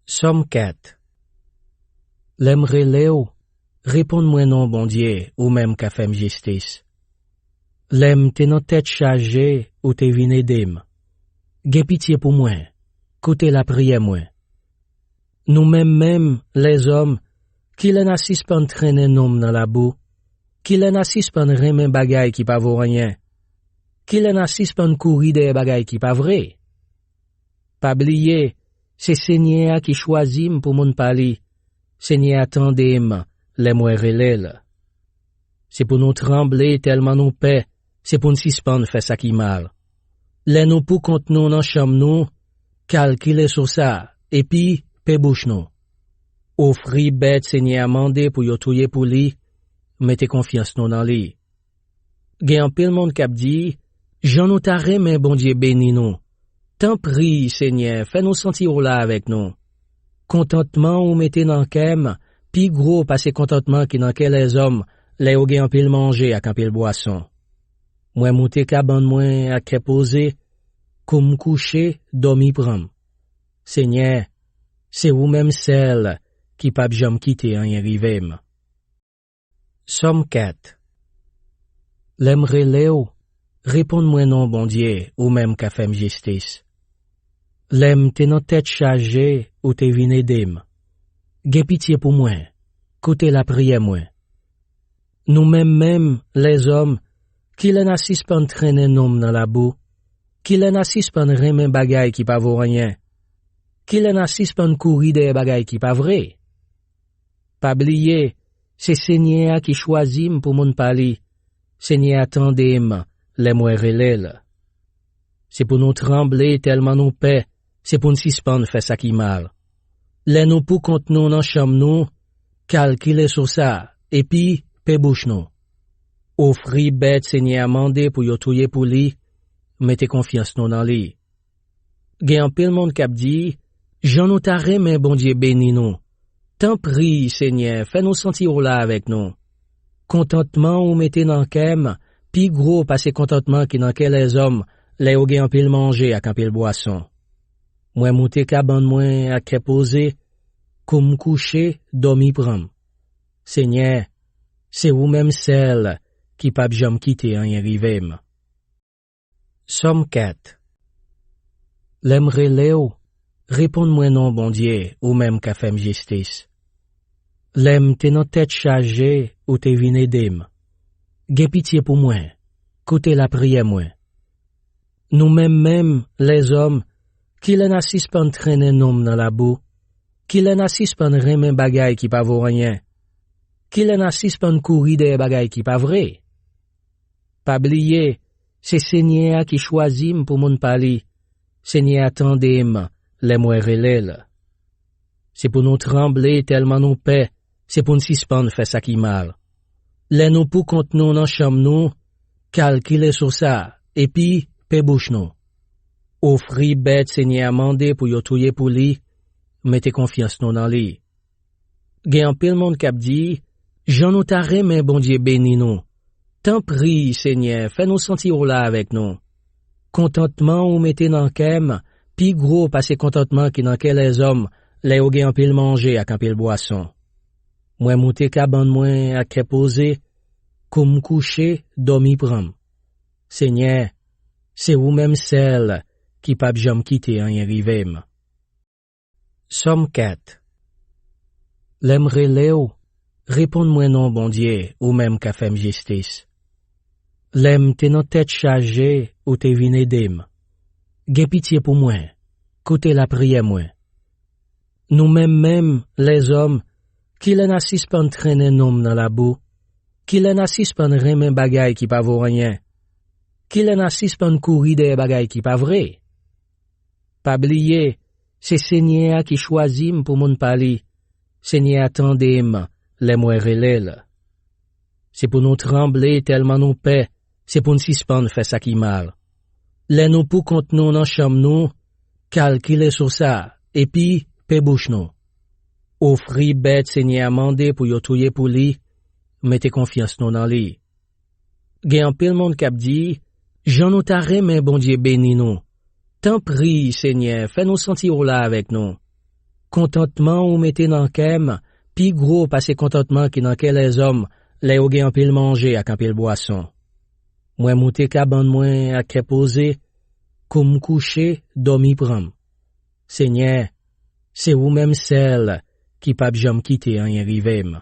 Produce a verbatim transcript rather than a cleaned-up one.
Sòm kat. Lè m rele w, reponn mwen non, Bondye, ou menm k ap fè m jistis. Lè m te nan tèt chaje, ou te vin ede m. Gen pitye pou mwen, koute lapriyè mwen. Nou menm menm, lèzòm, kilè n a sispann trennen non m nan labou? Kilè n a sispann renmen bagay ki pa vo anyen? Kilè n a sispann kouri dèyè bagay ki pa vre? Pa bliye, se Senyè a ki chwazi m pou moun pa li. Senyè a tande m lè mwen rele l. Se pou nou tranble tèlman nou pè, se pou n sispann fè sa ki mal. Lè nou poukont nou nan chanm nou, kalkile sou sa, epi pe bouch nou. Ofri bèt Senyè a mande pou yo touye pou li, mete konfyans nou nan li. Gen anpil moun k ap di, jan nou ta renmen Bondye beni nou. Tanpri, Senyè, fè nou santi w la avèk nou. Kontantman ou mete nan kè m pi gwo pase kontantman ki nan kè lèzòm lè yo gen anpil manje ak anpil bwason. Mwen moute kabann mwen ak kè poze, kou m kouche, dòmi pran m. Senyè, se ou menm sèl ki p ap janm kite anyen rive m. Sòm kat. Lè m rele w, reponn mwen non, Bondye, ou menm k ap fè m jistis. Lè m te nan tèt chaje, ou te vin ede m. Gen pitye pou mwen, koute lapriyè mwen. Nou menm menm, lèzòm, kilè n a sispann trennen non m nan labou? Kilè n a sispann renmen bagay ki pa vo anyen? Kilè n a sispann kouri dèyè bagay ki pa vre? Pa bliye, se Senyè a ki chwazi m pou moun pa li. Senyè a tande m lè mwen rele l. Se pou nou tranble tèlman nou pè, se pou n sispann fè sa ki mal. Lè nou poukont nou nan chanm nou, kalkile sou sa, epi pe bouch nou. Ofri bèt Senyè a mande pou yo touye pou li, mete konfyans nou nan li. Gen anpil moun k ap di, jan nou ta renmen Bondye beni nou. Tanpri, Senyè, fè nou santi w la avèk nou. Kontantman ou mete nan kè m pi gwo pase kontantman ki nan kè lèzòm lè yo gen anpil manje ak anpil bwason. Mwen moute kabann mwen ak kè poze, kou m kouche, dòmi pran m. Senyè, se ou menm sèl ki p ap janm kite anyen rive m. Sòm kat. Lè m rele w, reponn mwen non, Bondye, ou menm k ap fè m jistis. Lè m te nan tèt chaje, ou te vin ede m. Gen pitye pou mwen, koute lapriyè mwen. Nou menm menm, lèzòm, kilè n a sispann trennen non m nan labou? Kilè n a sispann renmen bagay ki pa vo anyen? Kilè n a sispann kouri dèyè bagay ki pa vre? Pa bliye, se Senyè a ki chwazi m pou moun pa li. Senyè a tande m lè mwen rele l. Se pou nou tranble tèlman nou pè, se pou n sispann fè sa ki mal. Lè nou poukont nou nan chanm nou, kalkile sou sa, epi pe bouch nou. Ofri bèt Senyè a mande pou yo touye pou li, mete konfyans nou nan li. Gen anpil moun k ap di, jan nou ta renmen Bondye beni nou. Tanpri, Senyè, fè nou santi w la avèk nou. Kontantman ou mete nan kè m pi gwo pase kontantman ki nan kè lèzòm lè yo gen anpil manje ak anpil bwason. Mwen moute kabann mwen ak kè poze, kou m kouche, dòmi pran m. Senyè, se ou menm sèl ki p ap janm kite anyen rive m. Sòm kat. Lè m rele w, reponn mwen non, Bondye, ou menm k ap fè m jistis. Lè m te nan tèt chaje, ou te vin ede m. Gen pitye pou mwen, koute lapriyè mwen. Nou menm menm, lèzòm, kilè n a sispann trennen non m nan labou? Kilè n a sispann renmen bagay ki pa vo anyen? Kilè n a sispann kouri dèyè bagay ki pa vre? Pa bliye, se Senyè a ki chwazi m pou moun pa li. Senyè a tande m lè mwen rele l. Se pou nou tranble tèlman nou pè, se pou n sispann fè sa ki mal. Lè nou poukont nou nan chanm nou, kalkile sou sa, epi pe bouch nou. Ofri bèt Senyè a mande pou yo touye pou li, mete konfyans nou nan li. Gen anpil moun k ap di, jan nou ta renmen Bondye beni nou. Tanpri, Senyè, fè nou santi w la avèk nou. kontantman ou mete nan kè m pi gwo pase kontantman ki nan kè lèzòm lè yo gen anpil manje ak anpil bwason. Mwen moute kabann mwen ak kè poze, kou m kouche, dòmi pran m. Senyè, se ou menm sèl ki p ap janm kite anyen rive m.